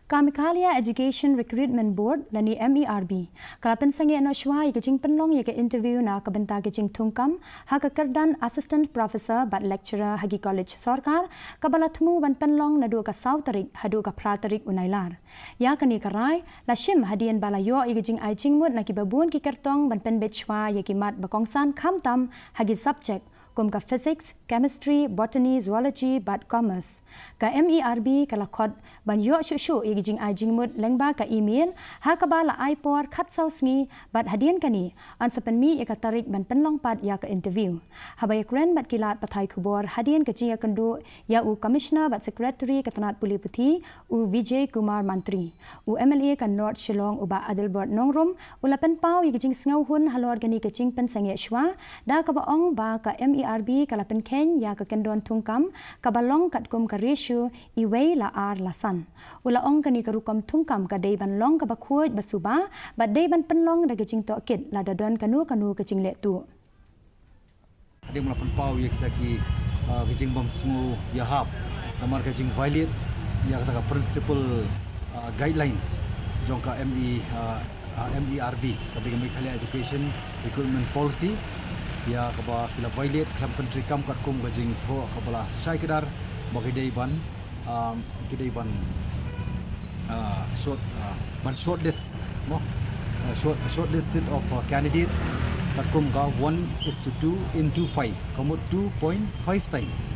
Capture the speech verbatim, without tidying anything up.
Ka Meghalaya Education Recruitment Board lane M E R B ka la pynsangeh noh shuwa ïa ka jingpynlong ïa ka interview na ka bynta ka jingthungkam ha ka kyrdan Assistant Professor bad Lecturer ha ki college sorkar, kaba la thmu ban pynlong naduh ka saw tarik haduh ka phra tarik u Nailar. Ïa kane ka rai la shim hadien ba la ïoh ïa ka jingai jingmut na kiba bun ki kyrtong ban pynbeit shuwa ïa ki mat ba kongsan khamtam ha ki subject kum ka Physics, Chemistry, Botany, Zoology bad Commerce. Ka M E R B ka la khot ban ïoh shuh shuh ïa ka jingai jingmut lyngba ka email ha kaba la ai por khatsaw sngi bad hadien kane yn sa pynmih ïa ka tarik ban pynlong pat ïa ka interview. Haba ïakren bad ki lad pathai khubor hadien ka jingïakynduh ïa u Commissioner bad Secretary ka tnad pule puthi, u Vijay Kumar Mantri, u M L A ka North Shillong u Bah Adelbert Nongrum u la pynpaw ïa ka jingsngewhun halor kane ka jingpynsangeh shuwa, da kaba ong ba ka M E R B ka la pynkheiñ ïa ka kyndon thungkam kaba long katkum ka ratio iwei la ar la san. U la ong kane ka rukom thungkam ka dei ban long kaba khuid ba suba bad dei ban pynlong da ka jingtohkit lada don kano kano ka jingleh tuh. Hadien ba la pynpaw ïa kita ki, ah, ki jingbymsngewïahap namar ka jing violate ïa kata ka principal, ah, guidelines jong ka M E, ah, ah, M E R B, ka dei ka Meghalaya Education Recruitment Policy, ïa kaba ki la violate khlem pyntreikam katkum ka jingthoh kaba la shai kdar ba ki dei ban, um, ki dei ban, uh, short, uh, ban shortlist, no? Uh, short, shortlisted of, uh, candidate katkum ka one is to two into five, ka mut two point five times.